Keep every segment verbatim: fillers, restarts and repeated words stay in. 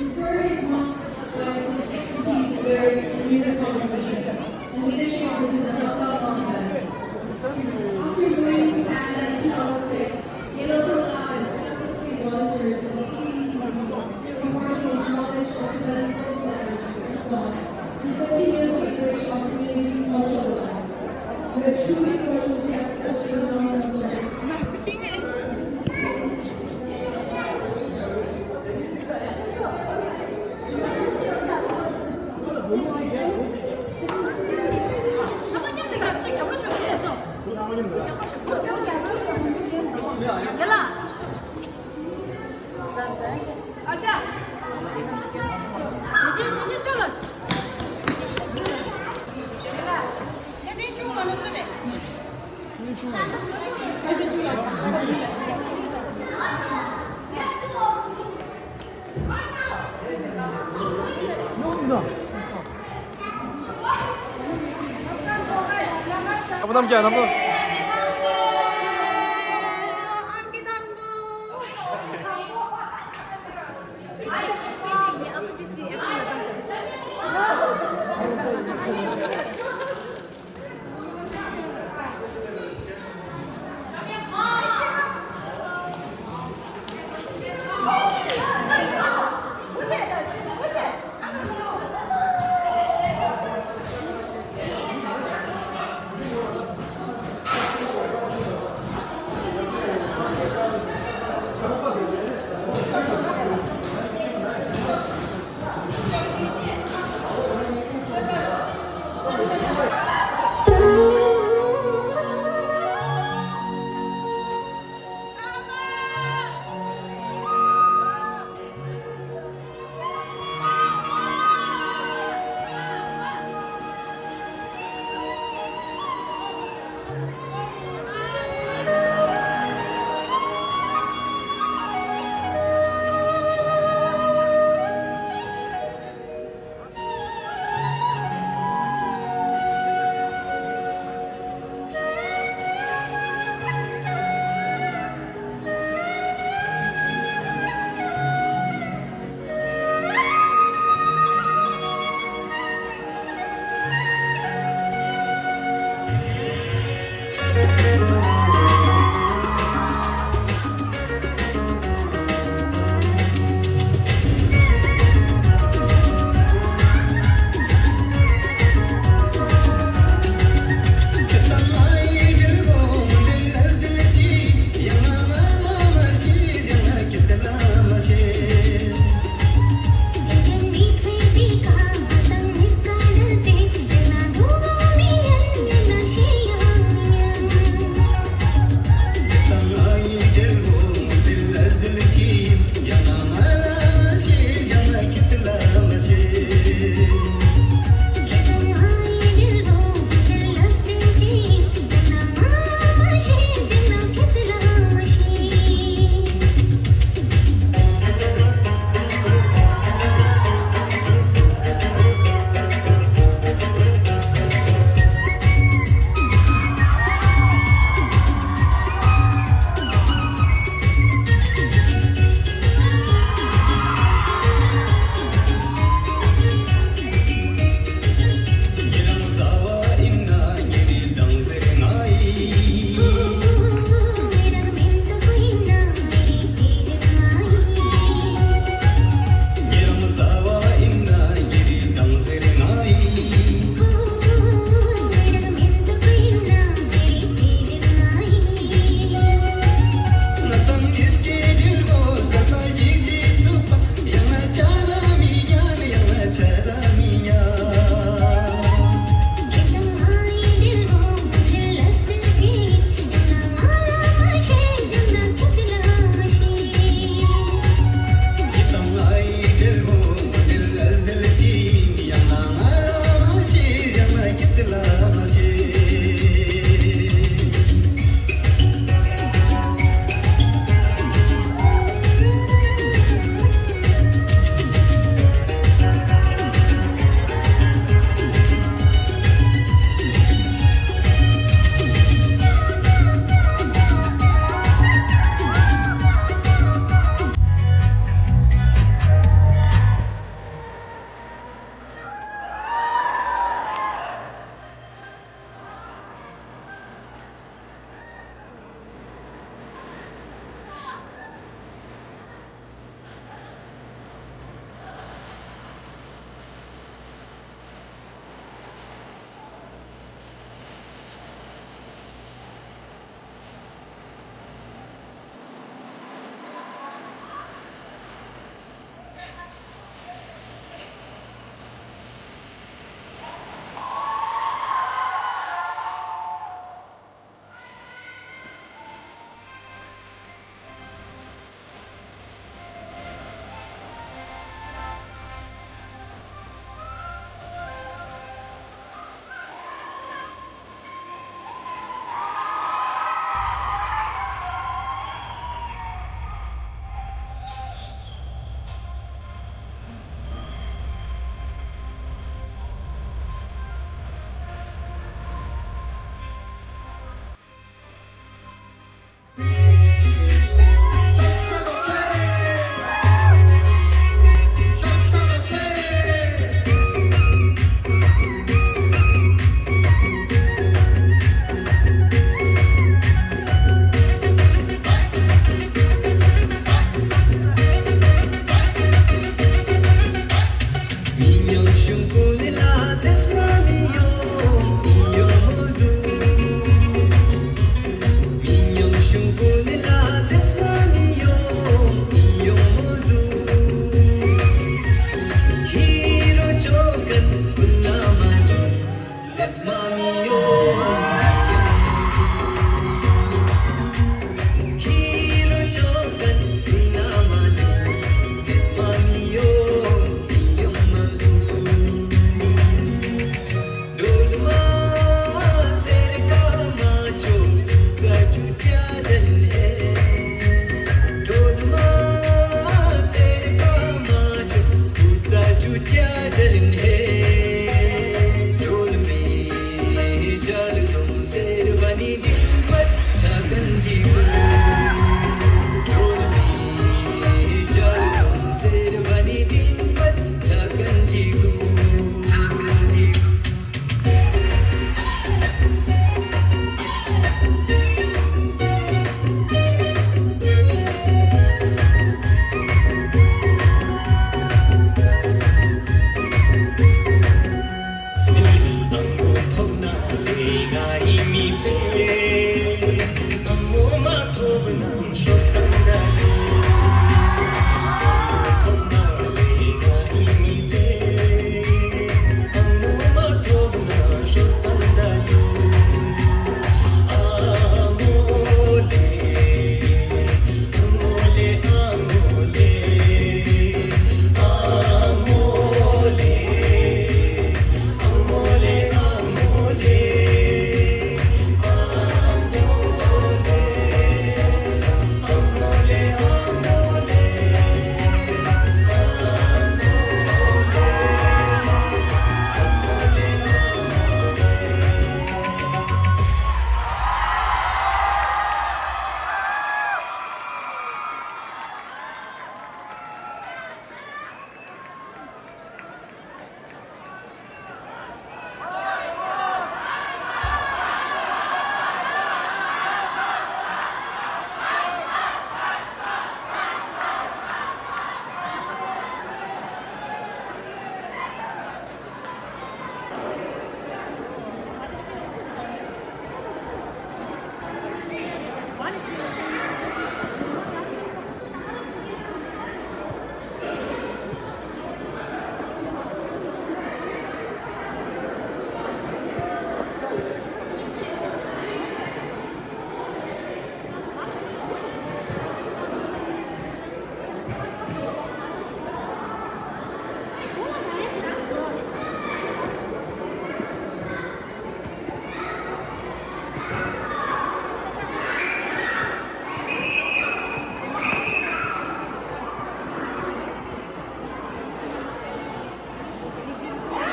His career is marked by his expertise in lyrics and music composition and leadership within the Hakka movement. After moving to Canada in two thousand six, Yellowstone Lab has selflessly volunteered for the T C C C, imparting his knowledge of Tibetan folk letters and song, and continuously enriched our community's cultural life. We are truly fortunate to have such a phenomenal player.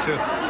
ཆུ།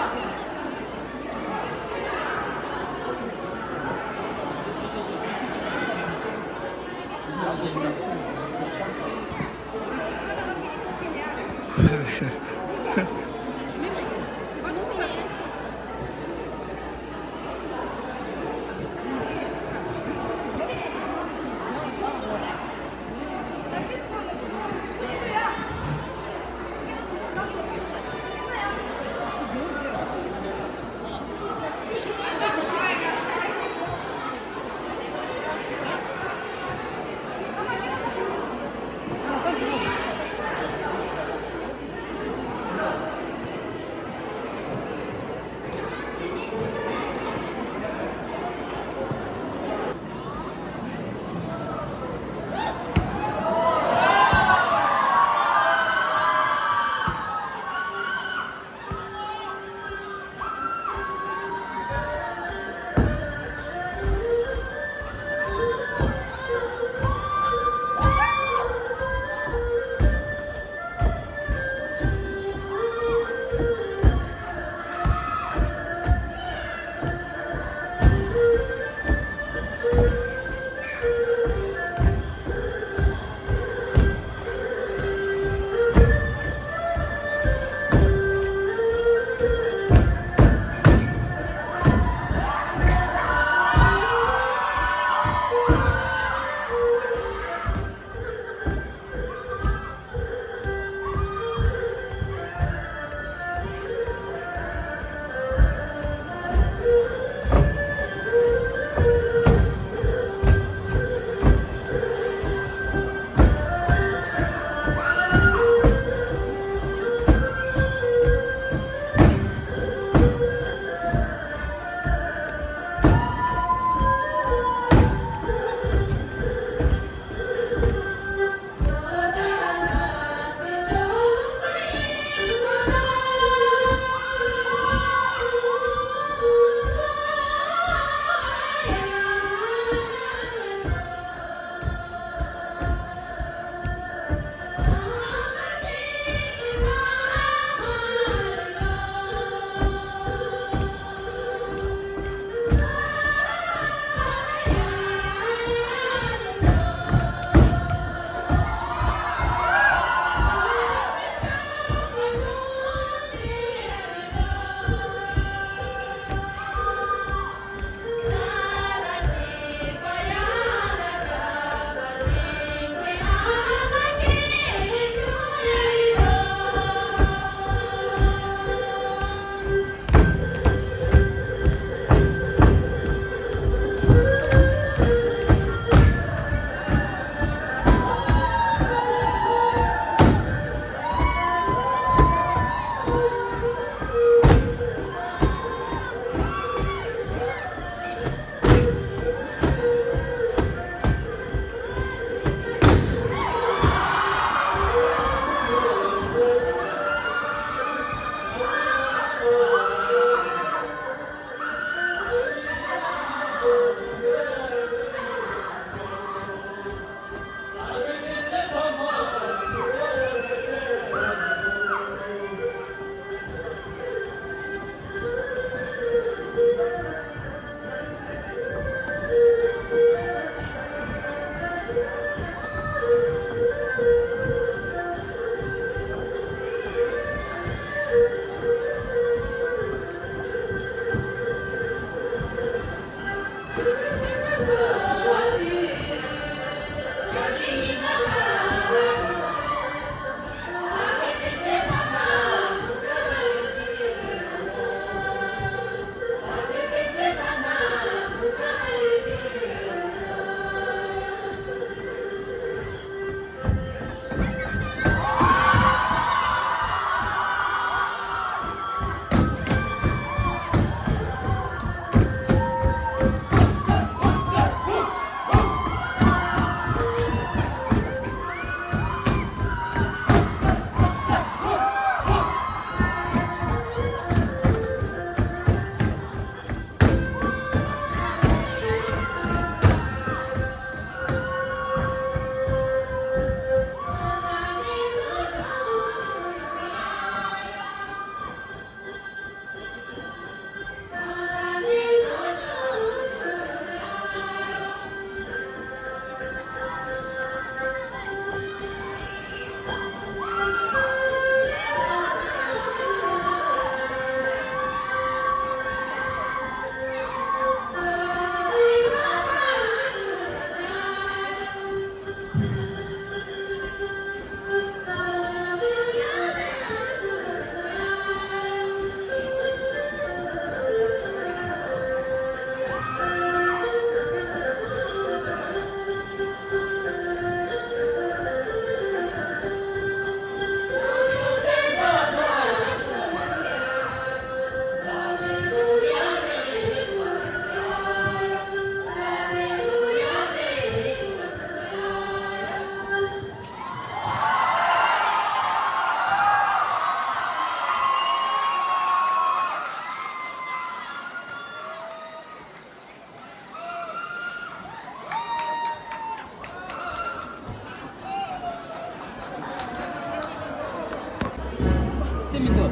སེམས་མི་འདུག་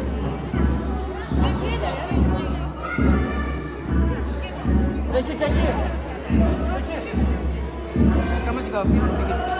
བཀྲ་ཤིས། བཀྲ་ཤིས། སྐར་མ་གཅིག་ག་ཕིང་ཕིང་གི།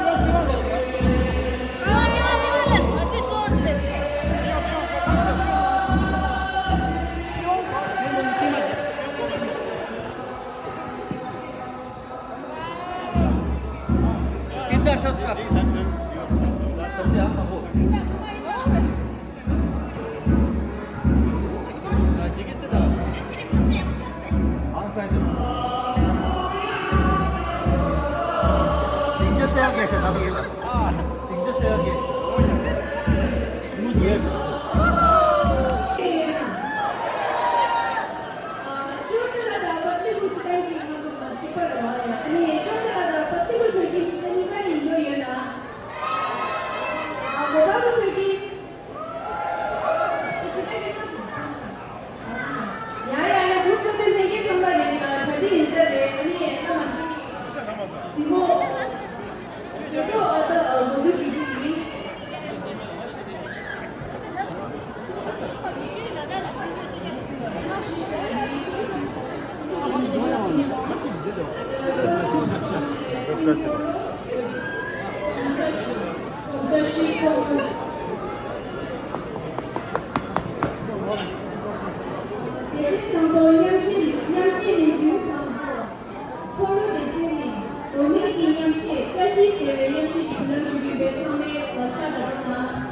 ཁོར་ཡུག་སྡེ་ཚན་ནས་མདོ་སྨད་ཀྱི་མཉམ་གཞས་བཀྲ་ཤིས་ཟེར་བའི་མཉམ་གཞས་ཤིག་འབུལ་ལམ་ཞུ་རྒྱུ་ཡིན་པས་ཚང་མས་ལག་ཆ་བརྡབ་གནང་།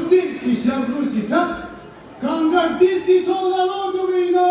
སྲིད་ཀྱི་ཞབས་བྲོ་གི་སྒྲ། གངས་དཀར་ཏི་སེའི་ཐོག་ལ་ལོག་འགྲོ་གི་ཡིན་ནོ།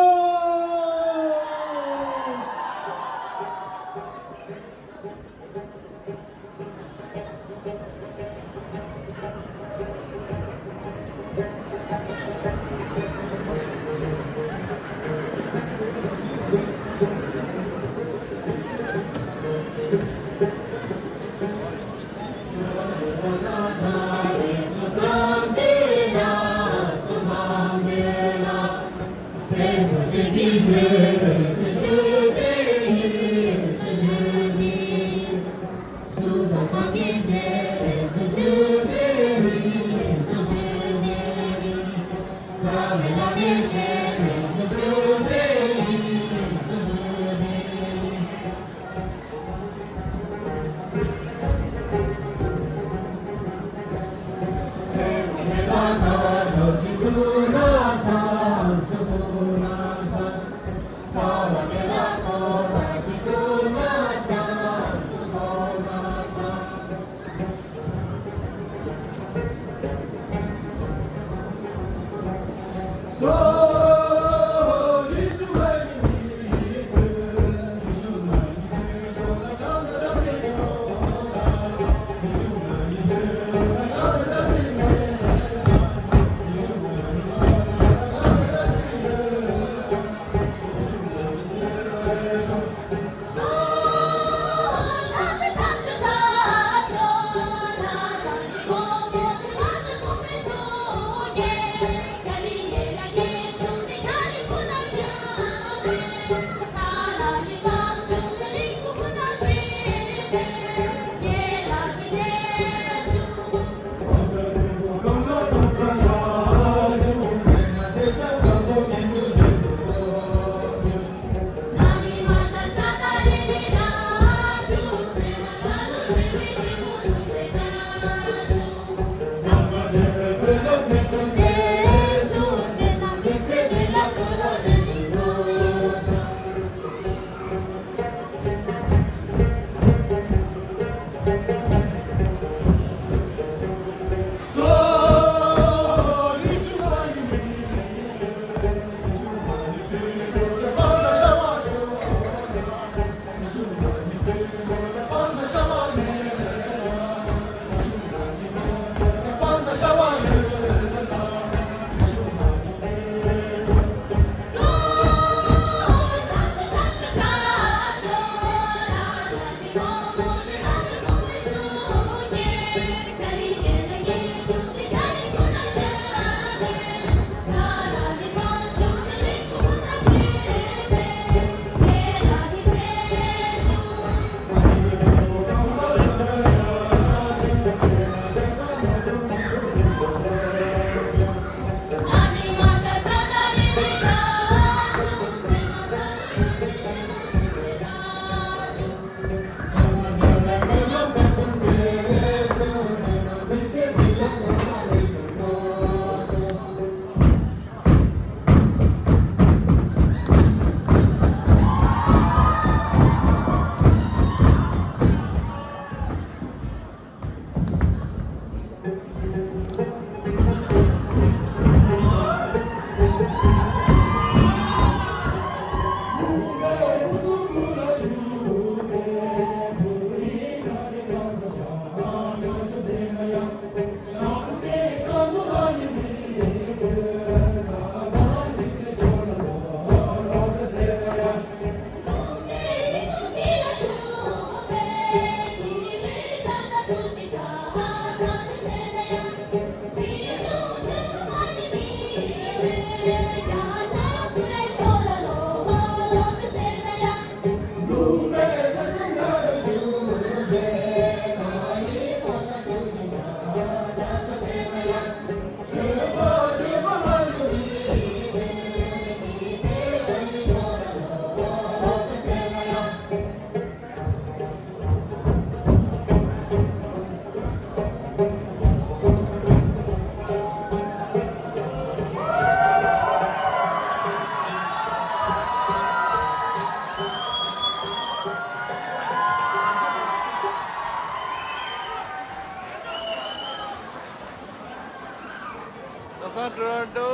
ས་ཊོ་རོན་ཊོ།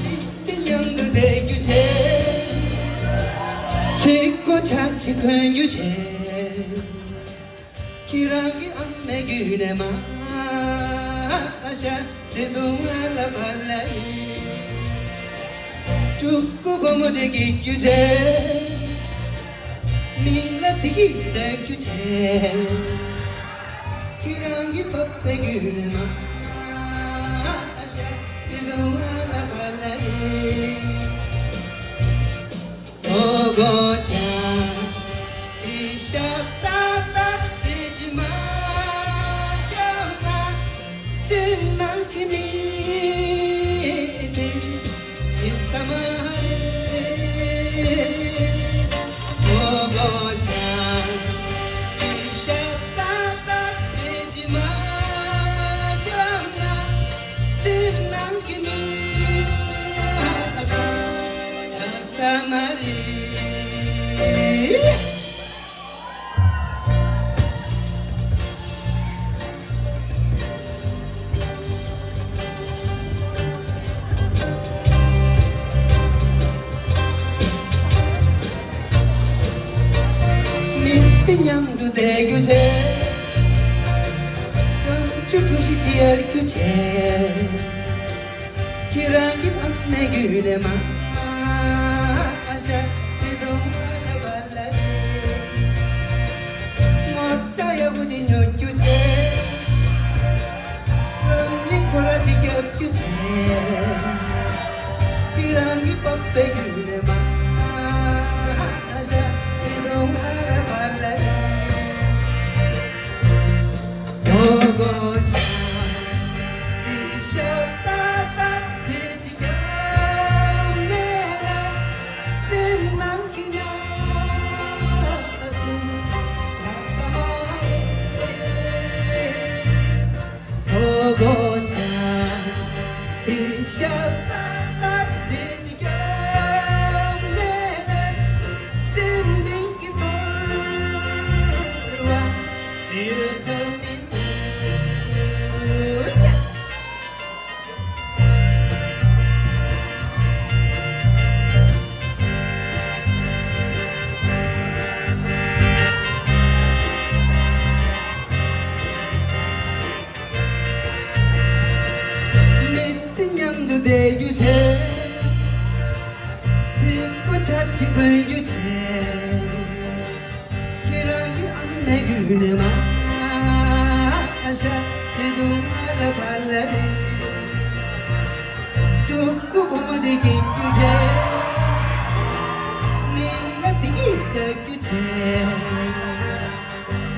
མི་ཚེ་མཉམ་དུ་བསྡད་རྒྱུ་བྱས། ཚིག་གོ་ཆ་ཆེ་གོན་རྒྱུ་བྱས། ཁྱེད་རང་གི་ཨ་མའི་རྒྱུད་ནས་མ། ཨ་ཤ་ཚེ་དུང་ལ་ལ་བ་ལ་ཡིན། ཕྲུ་གུ་བུ་མོ་ཅིག་གི་རྒྱུ་བྱས། མིང་ལ་བདེ་སྐྱིད་ཟེར་རྒྱུ་བྱས། ཁྱེད་རང་གི་པ་ཕའི་རྒྱུད་ནས་མ། ཨ་ཤ་ཚེ་དུང་ལ་ལ་བ་ལ་ཡིན། མི་ཚེ་མཉམ་དུ་བསྡད་རྒྱུ་བྱས། རྐང་བཅུ་གྲུ་བཞི་ཅིག་གཡར་རྒྱུ་བྱས། ཁྱེད་རང་གི་ཨ་མའི་རྒྱུད་ནས་མ་ཤ་ཚེ་ཐུང་ཧ་ལ་བ་ལ་རེད། མོ་ཊ་ཡག་པོ་ཅིག་ཉོ་རྒྱུ་བྱས། འཛམ་གླིང་འཁོར་བ་ཅིག་རྒྱབ་རྒྱུ་བྱས། ཁྱེད་རང་གི་པ་ཕའི་རྒྱུད་ནས་མ་ཤ་ཚེ་ཐུང་ཧ་ལ་བ་ལ་རེད། མི་ཚེ་མཉམ་དུ་བསྡད་རྒྱུ་བྱས། ཚིག་པོ་ཆ་གཅིག་འཁོན་རྒྱུ་བྱས། ཁྱེད་རང་གི་ཨ་མའི་རྒྱུད་ནས་མ་ཤ་ཚེ་ཐུང་ཧ་ལ་བ་ལ་རེད། ཕྲུ་གུ་བུ་མོ་ཅིག་སྐྱེ་རྒྱུ་བྱས། མིང་ལ་བདེ་སྐྱིད་ཟེར་རྒྱུ་བྱས།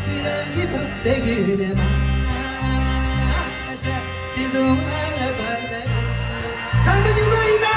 ཁྱེད་རང་གི་བུ་དེ་གི་ནས་མ་ཤ་ཚེ་ཐུང་ཧ་ལ་བ་ལ་རེད། ཚང་མ་མཉམ་དུ་ཡིན་ད།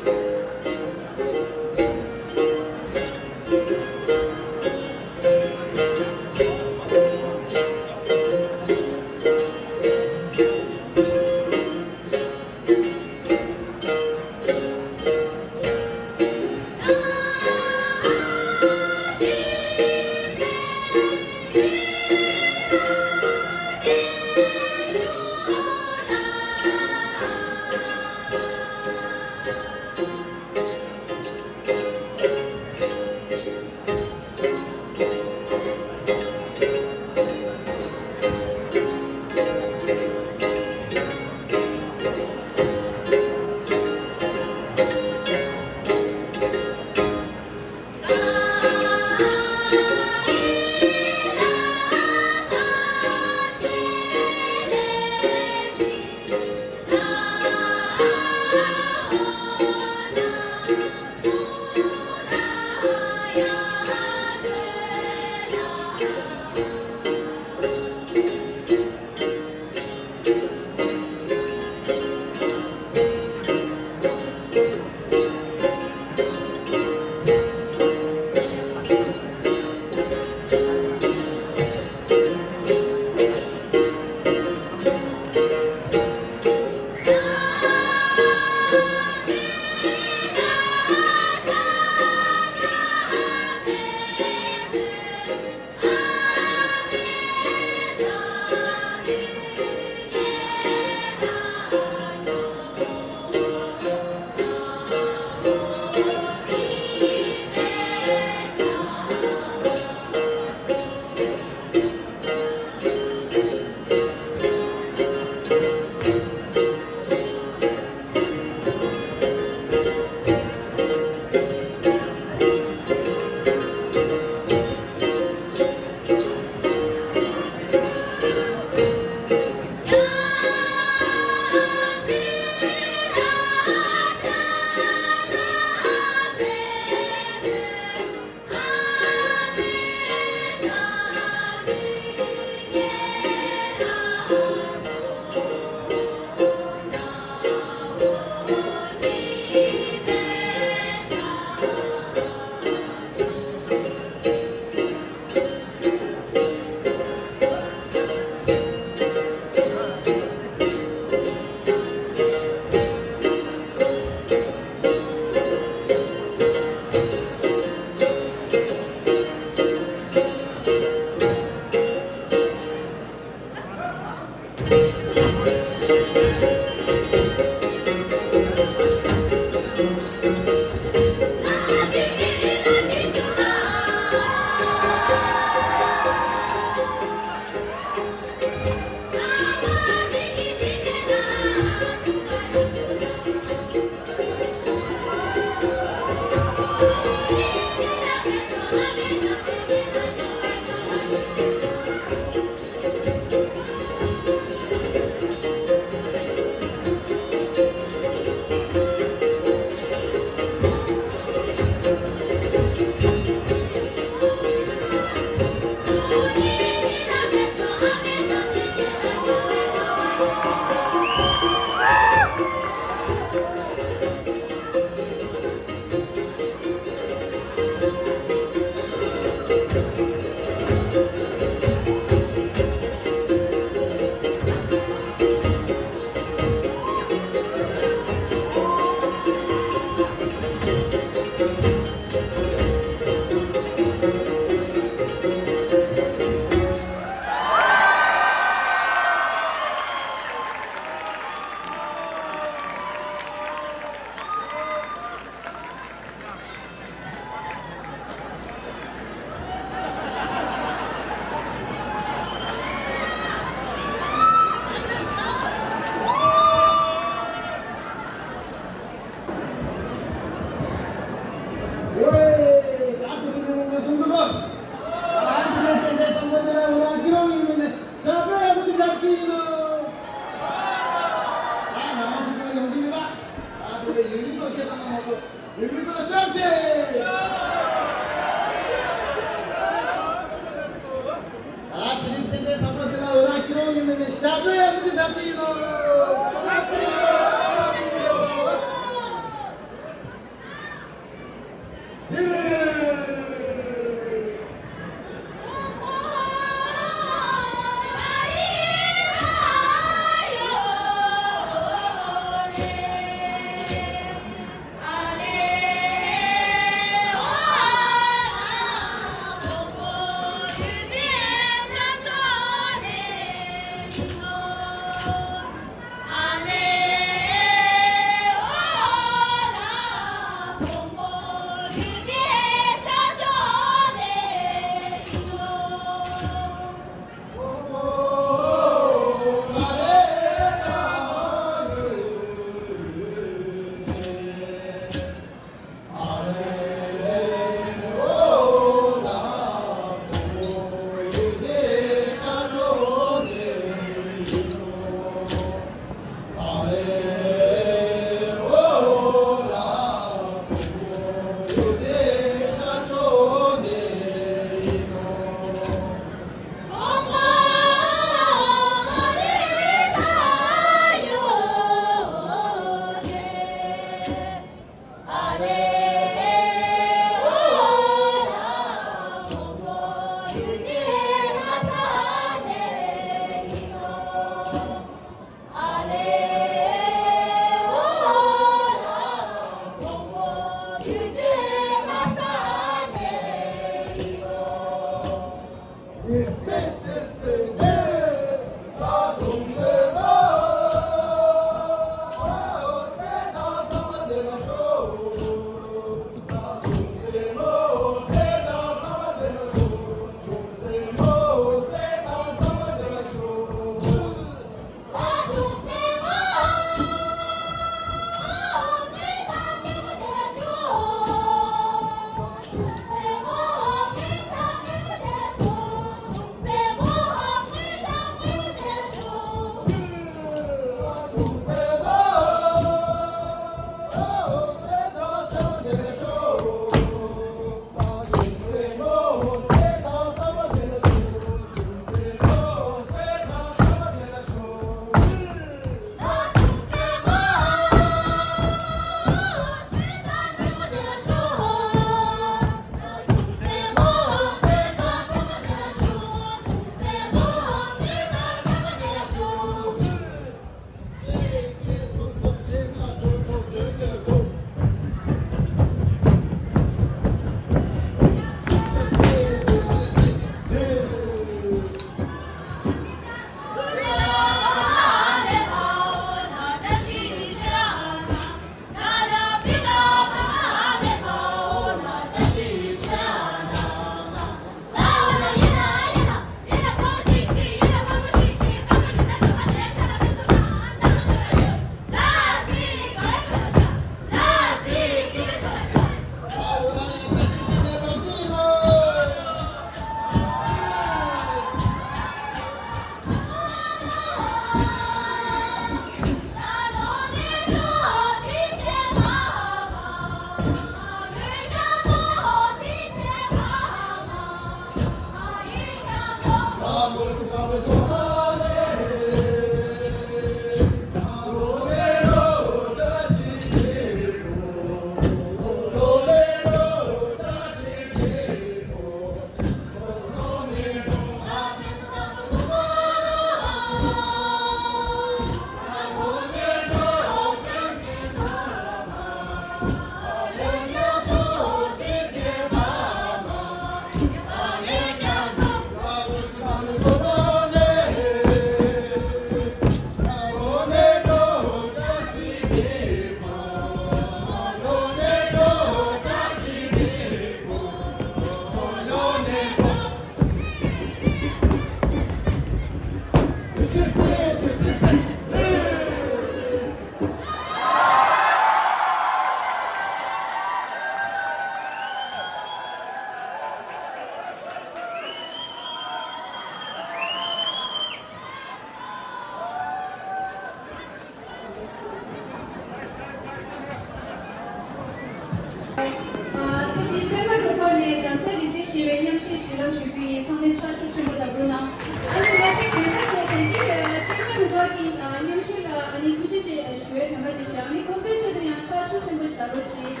ཨ་ཐེངས་འདིའི་པད་མ་རུ་ཁག་ནས་རྡ་ས་རི་རྩེ་ཞེས་པའི་མཉམ་གཞས་ཤིག་བརྒྱུད་ལམ་ཞུ་རྒྱུ་ཡིན། ཚང་མས་ཕྱག་ཤུགས་ཆེན་པོ་གདབ་རོགས་གནང་། ཨ་ནི་ང་ཚོའི་གོས་ཐག་ཚོ་དེང་དུས་སེམས་ཁམས་རུ་ཁག་ མཉམ་ཞུགས་ལ་ཨ་ནི་ཐུགས་རྗེ་ཆེ་ཞུ་བའི་དྲན་པ་ཅིག་བཞག་ནི་ཁོང་ཚོའི་ཆེད་དུ་ཡང་ཕྱག་ཤུགས་ཆེན་པོ་ཞིག་རྒྱག་རོགས་གྱིས།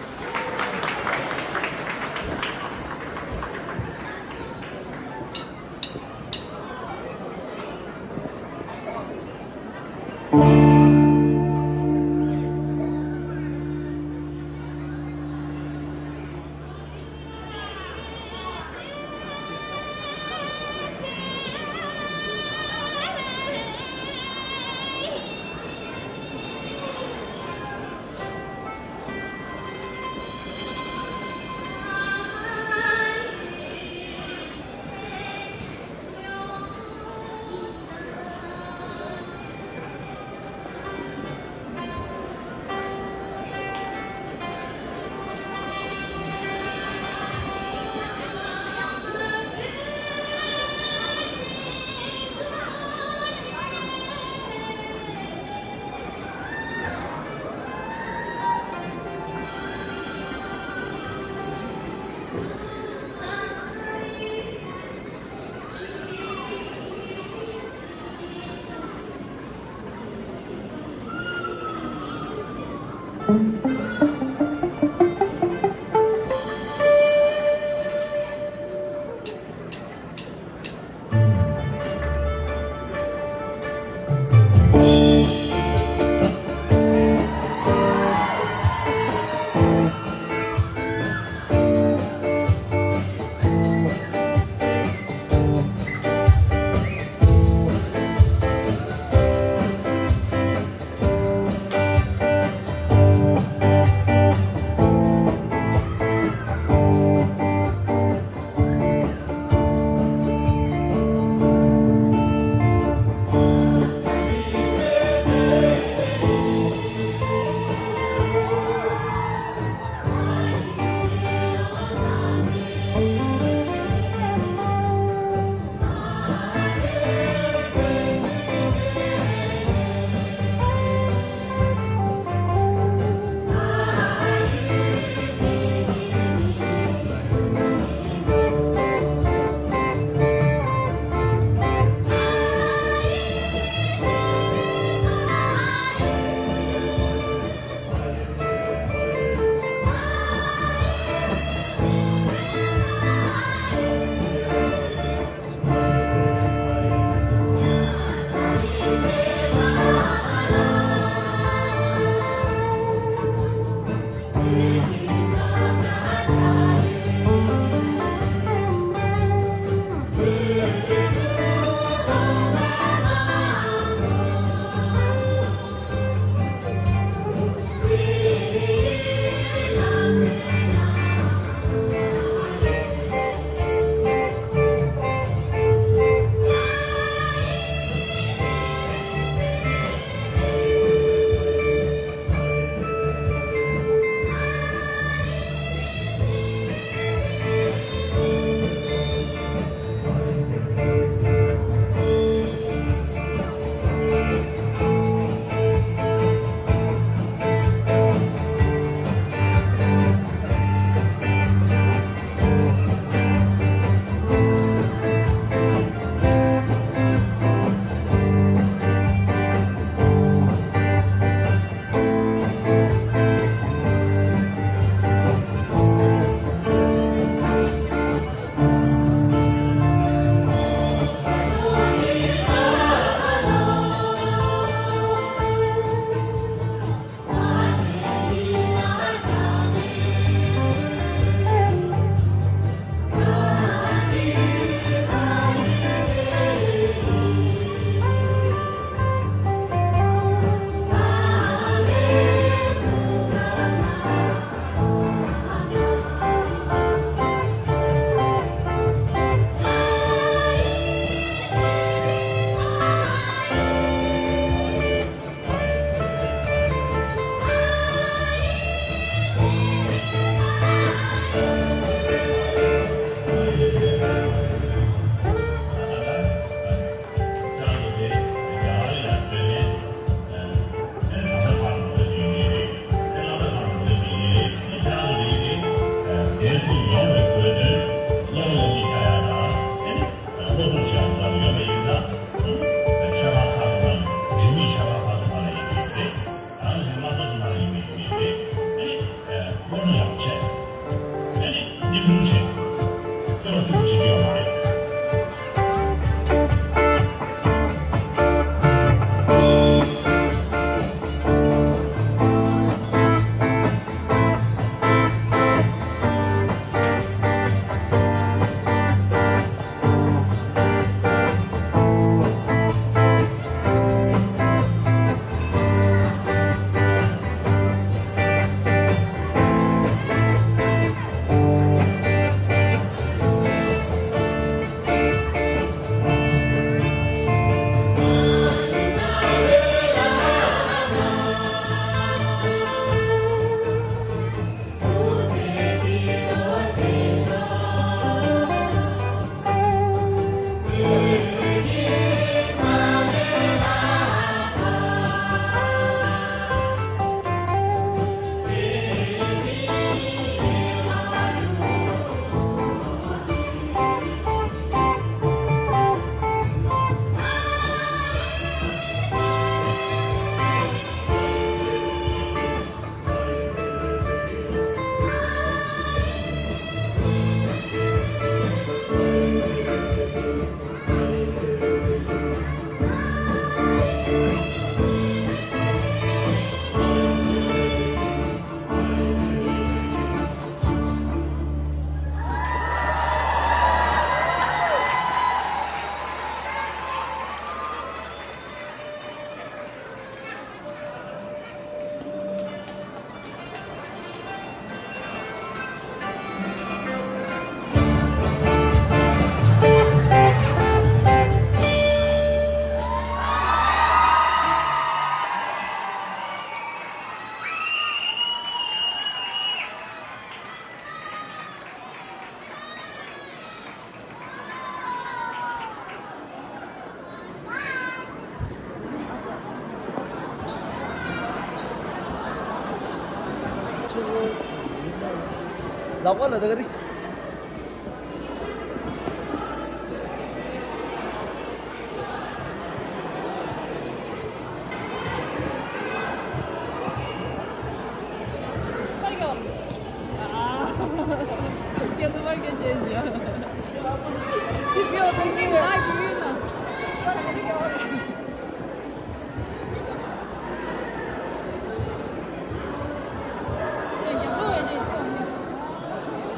ལག་པ་ལ་ད་ག་རེ།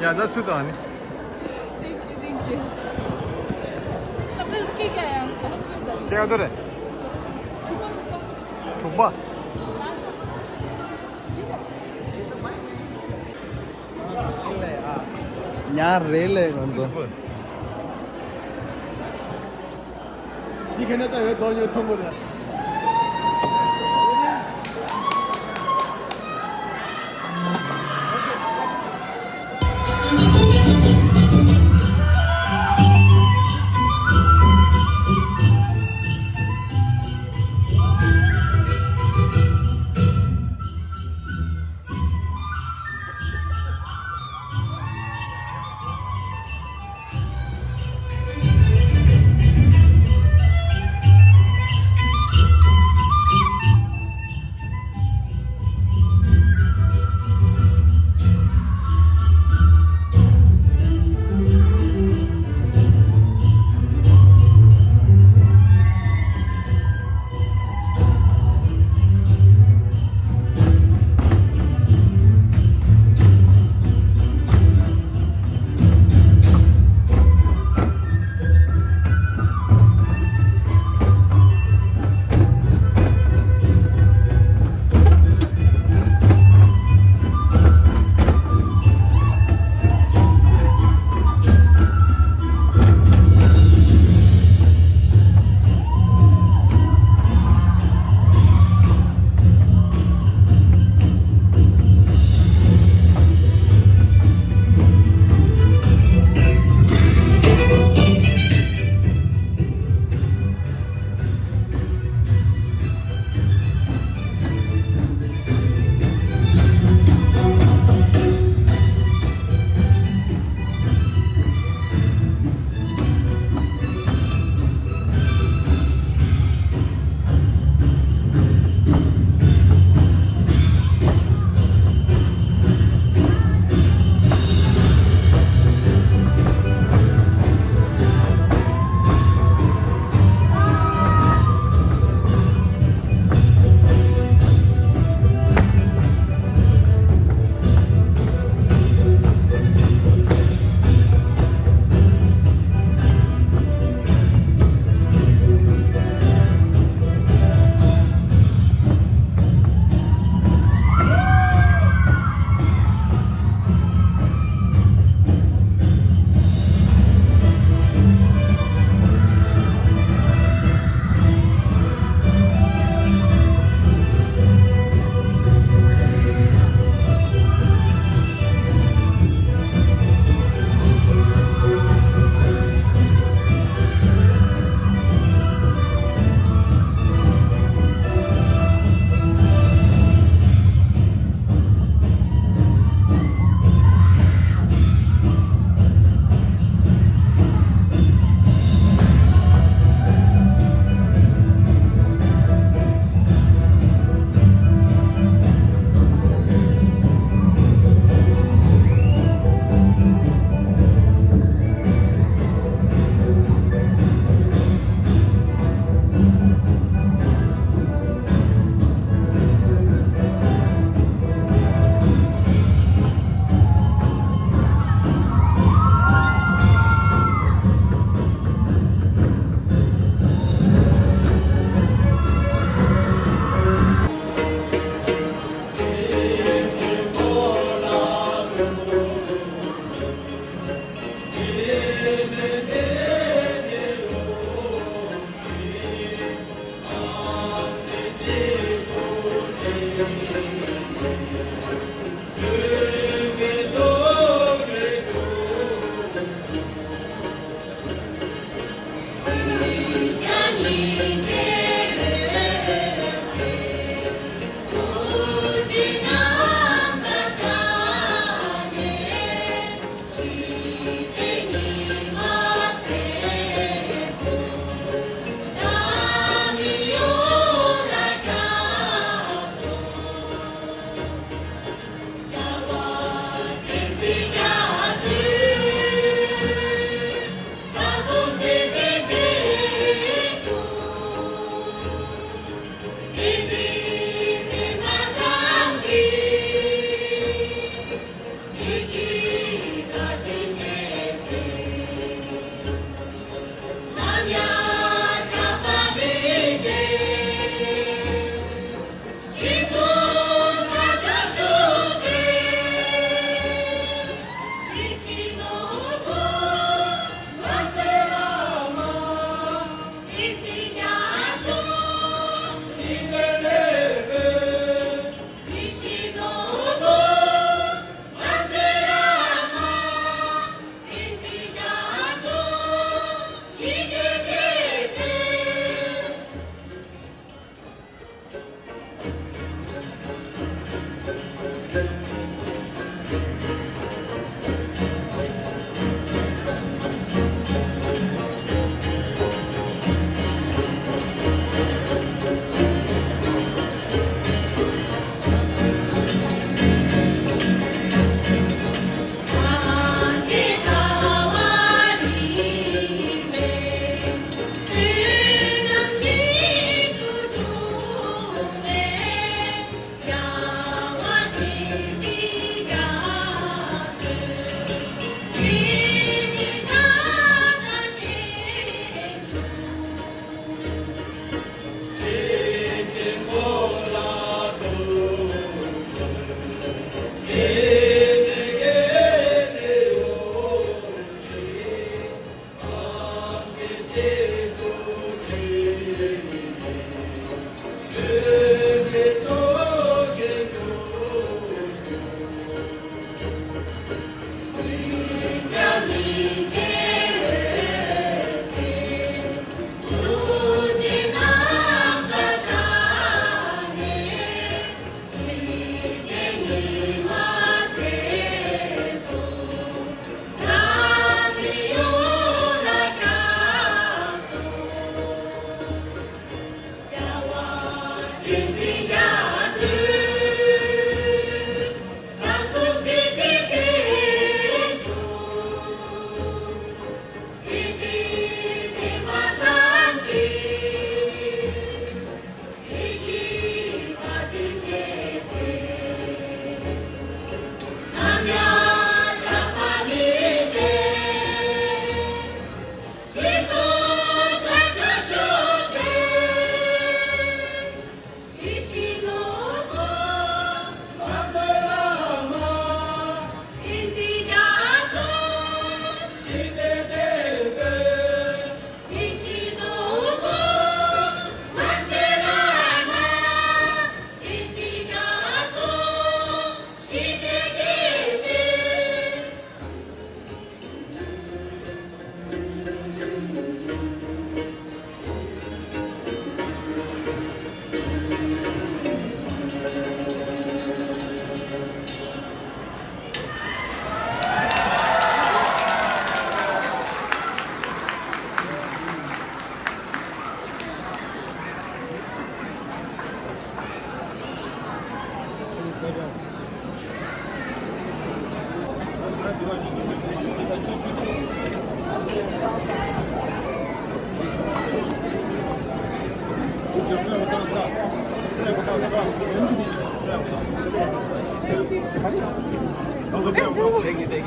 ཡ་ད་ཚུར་དང་ནི། ཤེས་ར་རེད། དྲུག་པ། ཉ་རེ་ལས་ང་ཚོ། འདི་ཁ་ན་ད་ཡོད་དོ་ཉོ་ཐོང་པོ་རེད།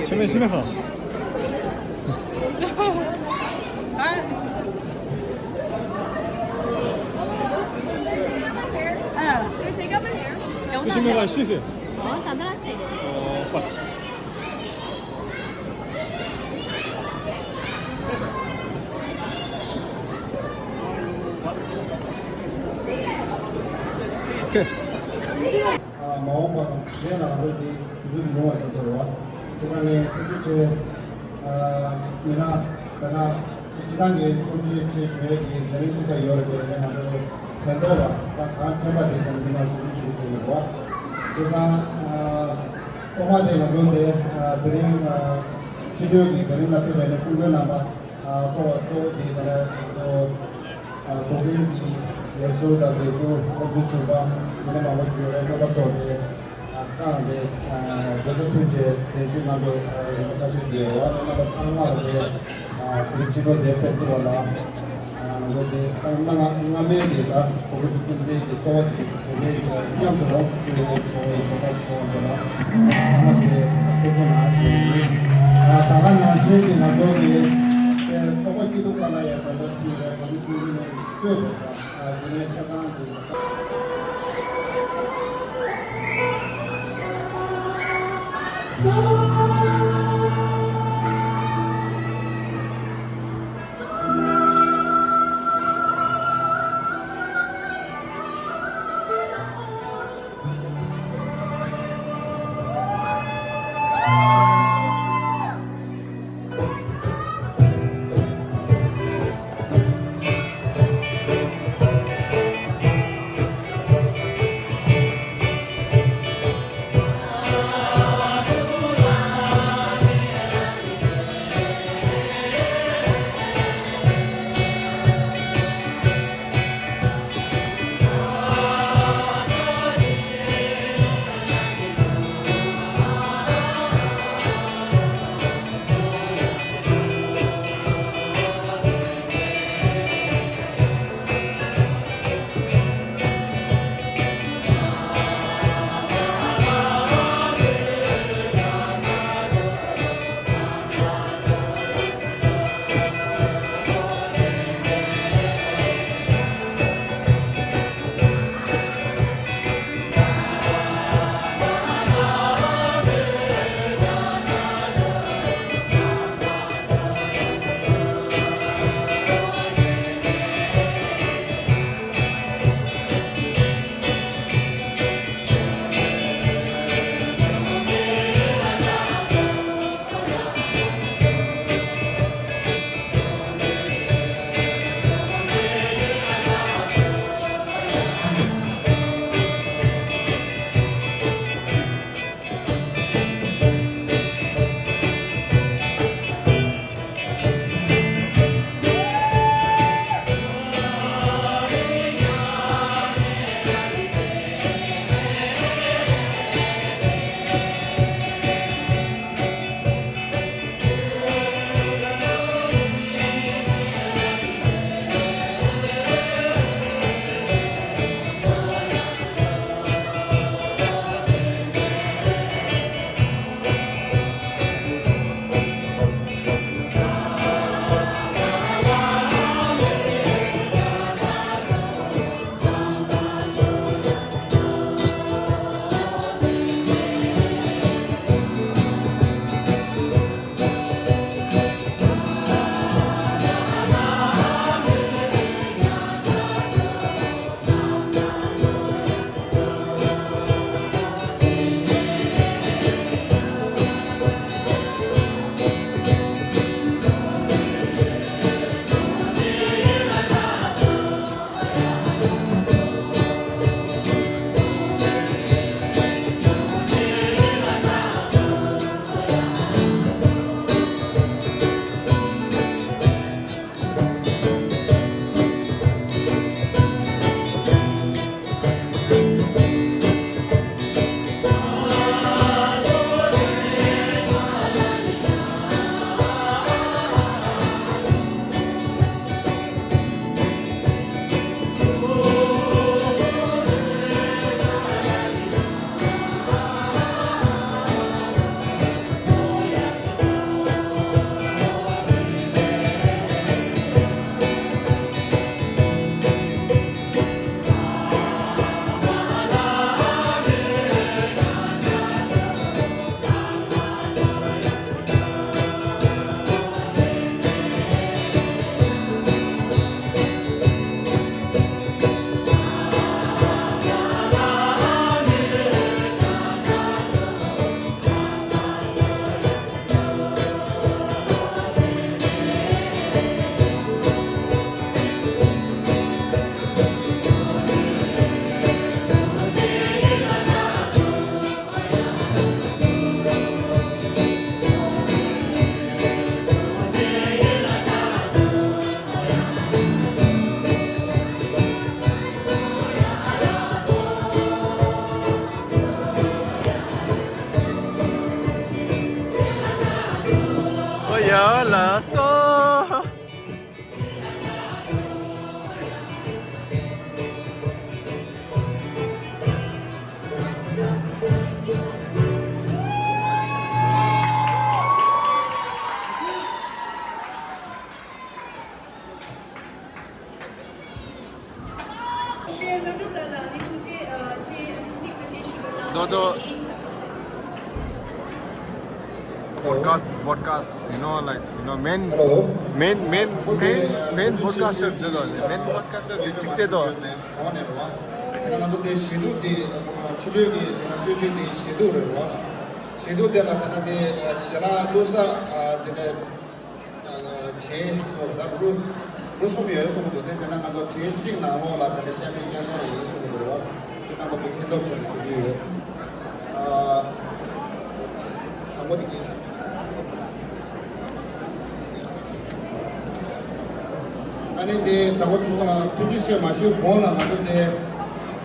前面，前面好。不行的话，谢谢。哦，打得了，谢谢。哦，不。མ་འོངས་པ་དང་གཞན་ལ་ང་ཚོ་འདི་དུས་ཚོད་ཀྱི་ལུང་བ་ཟེར་ཚོར་བ། དེ་དག་ངས་ཐུགས་རྗེ་ཆེ། མི་ན་ད་ན་སྤྱི་བཏང་གི་ཐུགས་རྗེ་ཆེ་ཞུ་ཡས་ཀྱི་ལས་རིམ་ཅི་ལྟར་ཡོད་རེད་དེ་ནས་ང་ཚོ་ཕན་ཐོགས་ལ་ད་གང་ཐོན་པ་དེ་ཙམ་མི་མང་ཞུ་རྒྱུ་ཞུ་རྒྱུ་བྱེད་ཀྱི་རེད་བ། བྱས་ཙང་ཐོག་མ་དེ་ང་ཚོ་དེ་དེ་རིང་ཕྱི་དྲོའི་གི་དེ་རིང་ལ་ཕེབས་པའི་ནས་སྐུ་མགྲོན་རྣམ་པ། གཙོ་བོ་གཙོ་བོ་དེ་ད་ལྟ་ང་ཚོ་བོད་ཁྱིམ་གྱི་ལས་ཟུར་དང་ལས་ཟུར་སློབ་སྤྱི་ཟུར་པ་དེ་ནས་མང་པོ་ཞིག་ཡོད་རེད། སློབ་པ་ཚོ་དེ་བཀང་སྟེ་བོད་དོན་མཐུན་ཆེད་གདན་ཞུ་གནང་རྒྱུ་རིན་པོ་ཆེ་ཞུ་ཡོད། རྣམ་པ་ཚང་མ་ལ་དེ་དེ་རིང་ཕྱི་དྲོ་དེ་ཕེབས་ཐུབ་པ་ལ། ང་ཚོ་དེ་ཏང་སྔ་སྔ་མའི་གི་ད་གོ་སྐབས་ཀྱི་ཁྲིམས་འཛིན་གྱི་གཙོ་བོ་ཅིག་དེ་འདྲའི་མཉམ་དུ་ལོངས་སུ་སྤྱོད་ཡས་བྱུང་བའི་གོ་སྐབས་བྱུང་བ་ལ་ཚང་མ་དེ་ཐུགས་རྗེ་གནང་ཞུ་ཡི་ཡིན། ད་ག་ནང་བཞིན་གྱི་ང་ཚོ་གི་ཚོགས་པ་སྐྱིད་སྡུག་ཁག་ལ་ཡང་ད་ལྟ་ཕྱིན་རེད། གོང་མ་ཚོས་ནས་གཙོས་པའི་དེ་ནས་ཆ་ཚང་གི་སློབ་ཕྲུག་ལ་ལ་ནི་ཐུགས་རྗེ་ཆེ། ཨ་ནི་ཚིག་ཁ་ཤས་ཞུ་རོགས་གནང་། དོ་དོ། Podcast, podcast, you know, like, you know, main, main, main, main, main podcaster དེ་དོ། main podcaster དེ་གཅིག་དེ་དོ། དེ་ནས་ང་ཚོ་དེ་ཞལ་འདོན་དེ་ཕྱི་ལོས་ཀྱི་དེ་ན་གསོལ་ཚིགས་དེ་ཞལ་འདོན་རེད་བ། ཞལ་འདོན་དེ་ལ་དེ་ན་དེ་ཞལ་ལག་བླུགས་ས་དེ་ནས། ཨ། གྲལ་སོགས་ད་རུ་རུ་གསུམ་ཡོད་གསུངས་འདུག་དེ་དེ་ན་ང་ཚོ་གྲལ་གཅིག་ནང་ལོགས་ལ་དེ་ནས་བཤམས་པའི་སྐྱེལ་སྟངས་ཡིན་གསུངས་འདུག་རེད་བ། དེ་རྣམ་པ་ཚོ་མཁྱེན་རྟོགས་ཆེད་དུ་ཞུ་གི་ཡོད། ཨ། དང་པོ་དེ་གལ་ཆེ། ཨ་ནི་དེ་དང་པོ་ཆུ་དང་ཐུགས་རྗེ་ཆེ་མ་ཞུས་གོང་ལ་ང་ཚོ་དེ་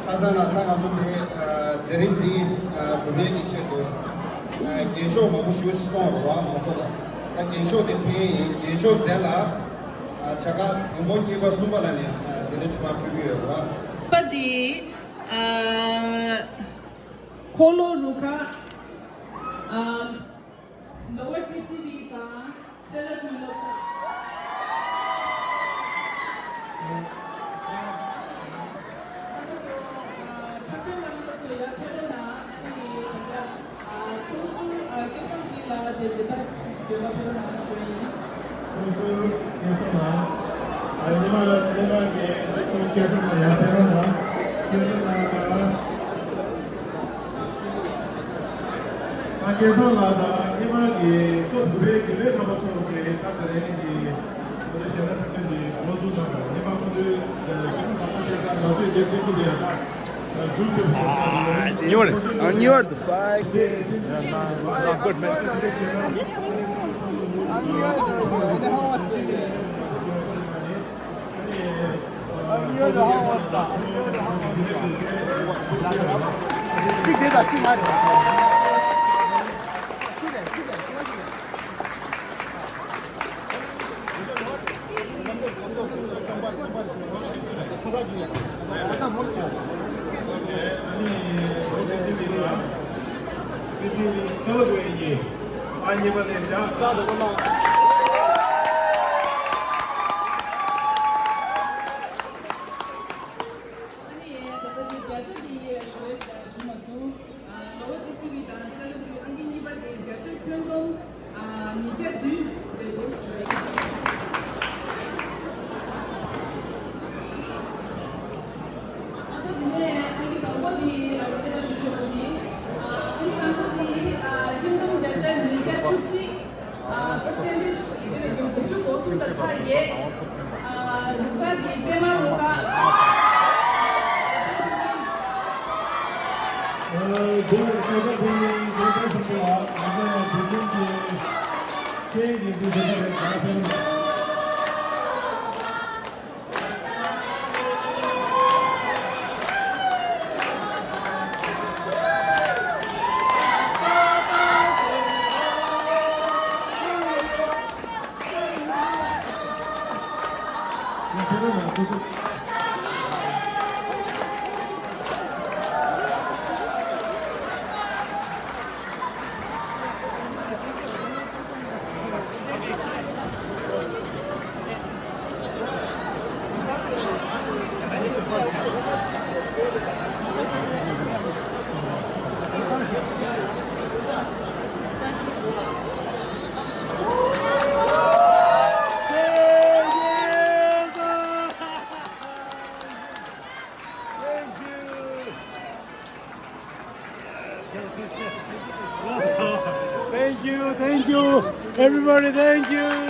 ཁ་སང་ལ་ད་ང་ཚོ་དེ་ཨ་མཛད་རིམ་འདི་ཨ་གྲུབ་པའི་གི་ཆེད་དུ་ཨ་རྒྱན་ཤོག་མང་པོ་ཞུ་སོང་རེད་བ། མང་ཚོགས་ལ། ད་རྒྱན་ཤོག་དེ་འཐེན་ཡིན། རྒྱན་ཤོག་དེ་ལ་ཨ་བྱ་དགའ་དང་པོ་གཉིས་པ་གསུམ་པ་ལ་ནས་ཨ་དེ་འདྲ་ཞིག་མར་ཕུལ་གྱི་ཡོད་རེད་བ། པ་དེ་ཨ་འཁོར་ལོ་རུ་ཁག་ཨ་ལོ་ཝར་ཀེ་སི་བི་དང་སེ་ལ་ཀུན་སློབ་གྲྭ། ད་ལྟ་ཚོ་ཨ་འཁྲབ་སྟོན་གནང་མཁན་ཚོ་ཡར་ཕེབས་རོགས་གནང་། ཨ་ནི་ད་ལྟ་ཨ་ཚོགས་ཟུར་ཨ་སྐལ་བཟང་ཟིན་ལགས་དེ་དེ་ལྟར་བརྗོད་པ་ཕེབས་རོགས་གནང་ཞུ་ཡ་ཡིན། ཚོགས་ཟུར་སྐལ་བཟང་ལགས། ཨ་ཉི་མ་ཉི་མ་གི་ཚོགས་ཟུར་སྐལ་བཟང་ལགས་ཡར་ཕེབས་རོགས་གནང་། སྐལ་བཟང་ལགས་ལ། ད་སྐལ་བཟང་ལགས་དང་ཉི་མ་གི་སྐབས་དགུ་པའི་རྒྱུན་ལས་རྣམ་པ་ཚོ་གི་ད་དེ་རིང་གི་ཁོ་ཚོའི་ཞལ་ལག་འཁྲབ་སྟོན་གྱི་འགོ་འཛུགས་གནང་བ་ཉི་མ་ཁོ་ཚོའི་སྐུ་ཚེ་བརྟན་པོ་བྱས་ཙང་ང་ཚོས་འདིར་སྐུ་ལས་ད་མཇུག་བསྡུ་བ་ཞིག་ཆགས་ཡོད། Newer, uh, newer the five. Not good, man. ཨ་ནི་ད་ལྟ་འདི་བརྒྱ་ཆ་འདི་ཞུ་བའི་བྱུང་མ་སོང་། ལོ་ཝར་ཀེ་སི་བི་དང་སེ་ལ་ཀུན་ཨང་ཀི་གཉིས་པ་དེ་བརྒྱ་ཆ་ཁྱོན་བསྡོམས་ཉིས་བརྒྱ་བདུན་རེད་འདུག་ཞུ་བའི། ཨ་ད་དེ་ནས་ཨང་ཀི་དང་པོ་དེ་སེ་ལ་ཞུ་ཆོག་པ་ཞིག་ཨང་ཀི་དང་པོ་དེ་ཁྱོན་བསྡོམས་བརྒྱ་ཆ་ཉིས་བརྒྱ་བཅུ་གཅིག་ཨ་པར་སེན་ཊེཇ་དེ་ལ་ཡོད་དགུ་བཅུ་གོ་གསུམ་དང་ཚེག་བརྒྱད། ཨ་ལུག་པ་གི་པད་མ་ལུག་པ། ཨ་དེ་ལ་ཤ་ཁྲག་ཕུལ་བའི་སྡེ་ཚན་སོ་སོ་ལ་ང་ཚོ་ཡང་བོད་ཁྱིམ་གྱི་ཆེད་ཀྱི་འདི་བཟོ་གྲྭ་རེད། ང་ཕན་Thank you, thank you, everybody, thank you.